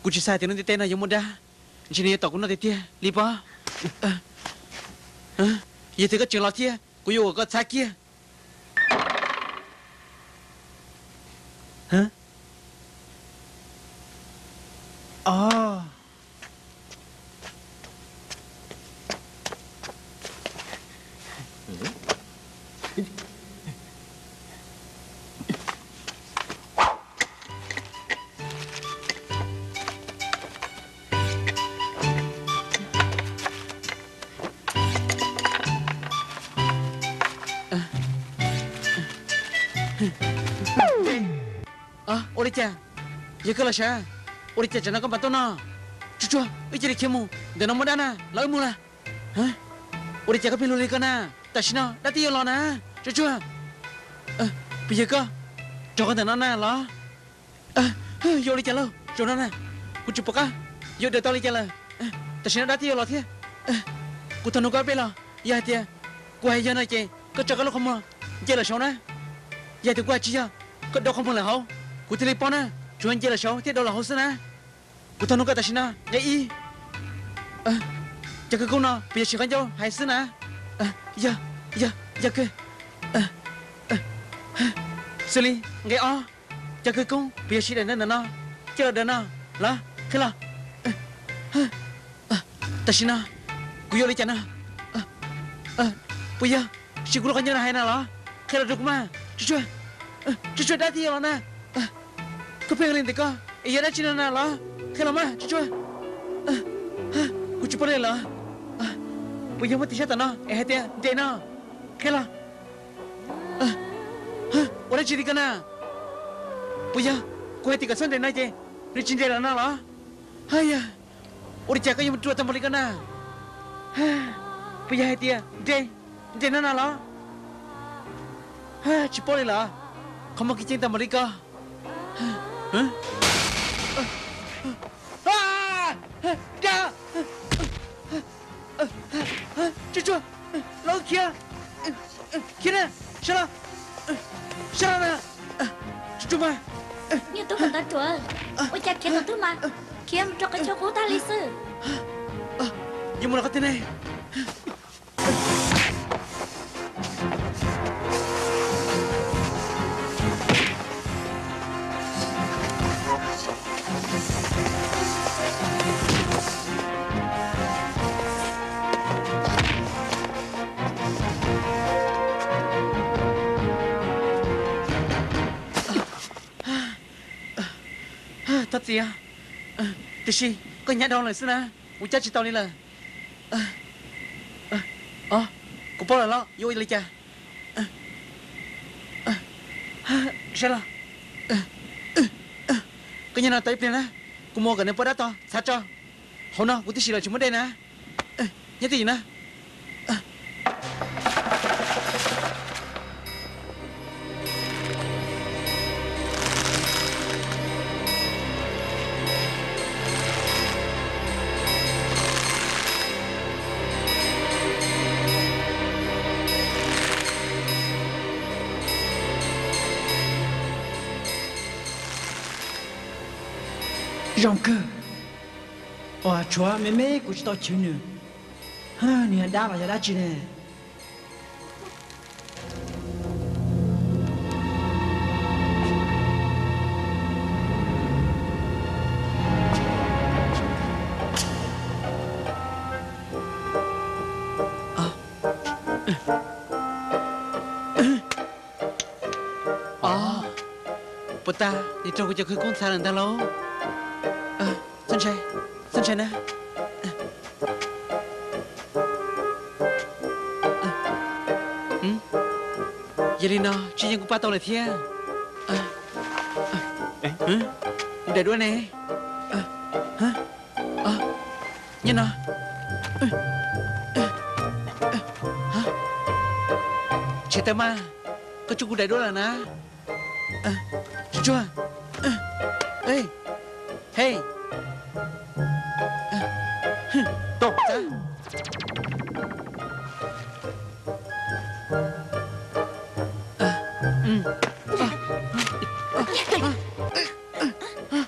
Kuv tsis xav hais tias lub ntiaj teb no yuav muaj dab, ntshe nws yuav tom kuv noj tiag tiag li pob. Yog tias koj tseem los thiab, kuv yuav ua kom koj txhab kiag. Ua li cas? Yog koj los sav, ua li cas tsam no koj mam tuaj no? Tsuag tsuag, wb cia li khiav mus, ntawm no muaj dab na, los wb mus lawm. Ua li cas koj pheej luag li ko na? Tam sim no dab twb yuav los na. Tsuag tsuag, puas yog koj rau qhov ntawm no na los? Yuav ua li cas lauj, zaum no na, kuv tsis pom qab yuav daws tau li cas lawm. Tam sim no dab twb yuav los thiab. Kuv thov nug koj ob peb los, yog hais tias kuv hais yog no ces koj tso koj lub qhov muag nce lawm saud na. Yog hais tias kuv hais tsis yog, koj da qhov muag lawm hauv, kuv thiaj li paub na, tsuav nce lawm saud thiab da lawm hauv xwb na. Kuv thov nug koj tam sim no nqe ib, cov khawv koob no puas yog siv qhov ncauj hais xwb na? Yog, yog, yog kawg. Xws li nqe ob, cov khawv koob puas yog siv daim ntawv ntawm no coj los daws no los? Qhia los. Tam sim no kuv yuav ua li cas no? Puas yog siv kuv lub qhov ncauj no hais no los? Qhia los rau kuv mas. Tsuag tsuag, tsuag tsuag, dab twb yuav los na. Koj pheej ua li ntawm koj es yog dab tsi no na los? Qhia los mas tsuag tsuag. Kuv tsis paub li lawm. Puas yog muaj tus sab tom no es hais tias nres no? Qhia los. Ua dab tsi li koj na? Puas yog kuv hais tias kom txhob nres no ces nws tsis nres lawm no los? Haj yog, ua li cas koj yuav mus ruam tag npaum li koj na? Puas yog hais tias nres, nres no na los? Tsis paub li lawm, qhov muag kis ceev tag npaum li koj. Tsuag tsuag, los khiav, khiav na, sawv los, sawv los na, tsuag tsuag mas. Niag tub ntawd ruam, ua cas khiav thaum twg mas khiav mus rau qhov chaw qub tag li xwb. Yuav mus rau qhov twg ne? Thov txim, tiam sis koj hnyav dhau lawm xwb na, kuv cab tsis tau li lawm. Kuv paub lawm los yuav ua li cas? Saib los, koj nyob no tos ib pliag na, kuv mus kom nws poj dab to txhav tso. Hauv no kuv twb siv los tsis muaj dej na. Nyob twj ywm na. Zoo kawg, uas tshuav me me kuv tsis tau chwv nws. Nws yog dab los yog dab tsi ne? Puas tas nws raug kuv cov khawv koob txhav lawm ntag lauj? Txhob ntshai, txhob ntshai na. Yog li no tsis yeej kuv pab tau lawm thiab. Daim duab ne? Nyob no. Tshem tawm mas, koj tsub kuv daim duab lawm na. Tsuag, hej,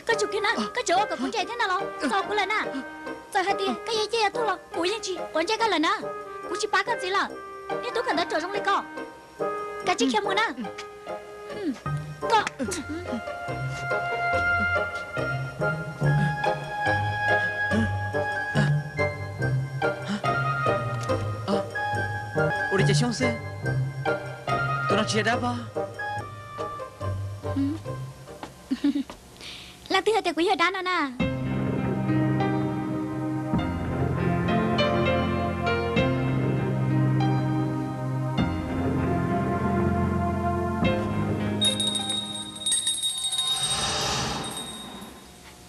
koj tsum kiag na, koj tsum ua kom Kuv ntse thiab na los txaus kuv lawm na. Txawm hais tias koj yog ib ce yog tug los kuv yeej tsis quav ntsej koj lawm na. Kuv tsis pab koj ntxiv lawm. Niag tub kawm ntawv tsom zoo li koj, kav tsij khiav mus na. Koj Ua li cas xyoob xwb, tus no tsis yog dab pob? Leej twg hais tias kuv yog dab no na?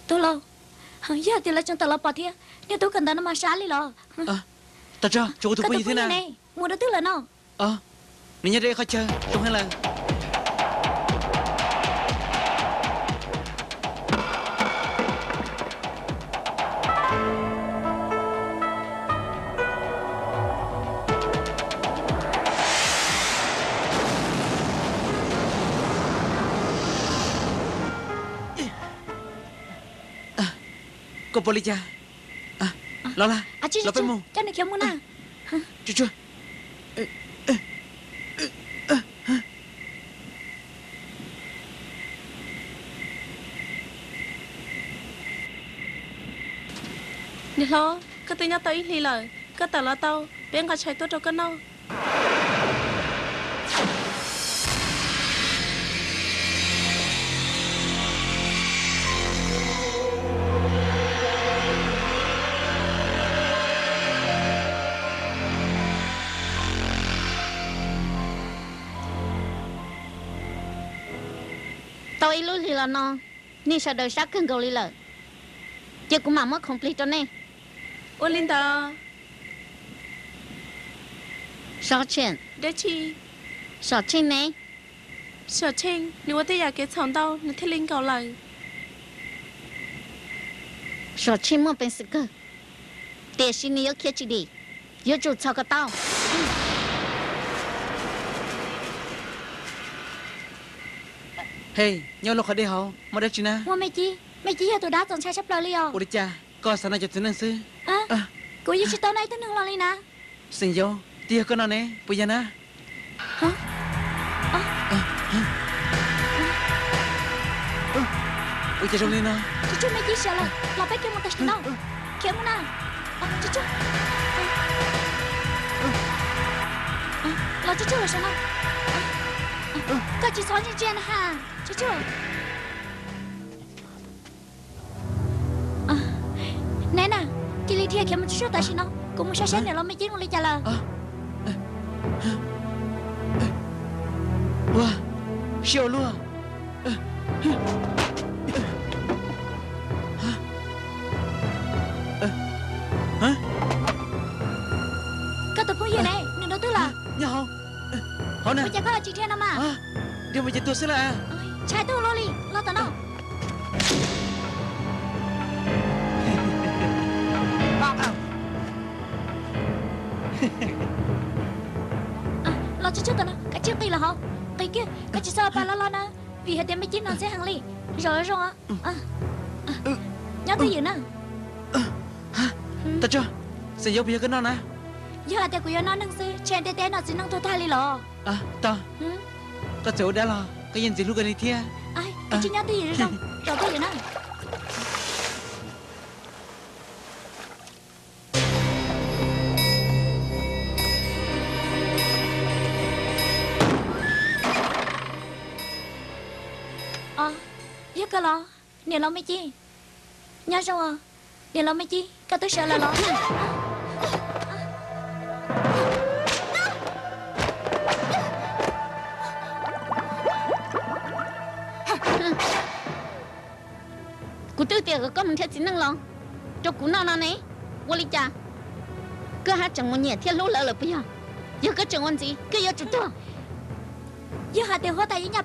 Tub lauj, yog tias lawv tseem tawm los pom thiab, niag tub kawm ntawv no mas sab li los. Tag tso, tsuas kuv tus phooj ywg thiab na. Mus rau twg lawm no? Nws nyob rau ib qhov chaw zoo heev lawm. Koj pom li cas? Los lawm, los peb mus. Coj nws khiav mus na. Tsuag tsuag. Niam hlob, koj twb nyob tau ib hlis lawm, koj tawm los tau, peb nqa tshais tuaj rau koj noj. Tau ib lub hlis los no, nej sawv daws sab kawg nkaus li lawm, ces kuv mam muab khoom plig rau nej. Ua li ntawd. Sov Tsheej. Dab tsi? Sov Tsheej ne? Sov Tsheej, nws ua tej yam kev txhaum ntau nws thiaj li nkaum lawm. Sov Tsheej muaj peev xwm kawg, tiam sis nws yuav khiav tsis dim, yuav tsum txhom kom tau. Hej, nyob lub qhov dej hauv muaj dab tsi na? Muaj me ci, me ci yog tus dab txaus ntshai tshaj plaws li os. Ua li cas koj xav noj cov txiv neej xwb? Kuv yeej tsis tau noj ib tug neeg los li na. Xeem Yauv, twb yog koj no ne, puas yog na? Ua cas zoo li no? Tsuag tsuag, me ci sawv lawm, los peb khiav mus tam sim no. Khiav mus na. Tsuag tsuag. Los tsuag tsuag los saum no. Koj tsis txhob ntsia ntsia na ha. Tsuag tsuag. Neb na, cia li dhia khiav mus tsuag tsuag tam sim no, kuv mus saib saib niam laus me ci zoo li cas lawm. Ua, siab ua luaj. Koj tus phooj ywg ne, nws rau twg lawm? Nyob hauv. Hauv na. Ua cas koj tsis dhia no mas? Dhia mus ces tuag xwb lawm. Ntshai tuag luaj li, los tom no. Los tsuag tsuag tom no, kav tsij nqis los hauv. Nqis kiag, koj tsis txhob ua pa loj loj na, vim hais tias me ci no ntxhiab heev li. Zaum zoo. Nyob twj ywm na. Tag tso, Xeem Yauv, puas yog koj noj na? Yog hais tias kuv yuav noj neeg xwb, tshe ntiaj teb no txiv neej tuag tag li los? Tau. Koj txawm ua dab los koj yeej ntxim hlub koj li thiab. Kav tsij nyob twj ywm zoo, zaum twj ywm na. Yog koj los, niam laus me ci? Nyob zoo os, niam laus me ci, koj twb sawv lawm los? Kuv twb tias kom koj mus nrhiav txiv neej los rau kuv noj no ne, ua li cas koj haj tseem mus nyiam thiab hlub lawv lawm puas yog? Yog koj tseem ua ntxiv koj yuav tsum tuag. Yog hais tias huab tais yeej nyob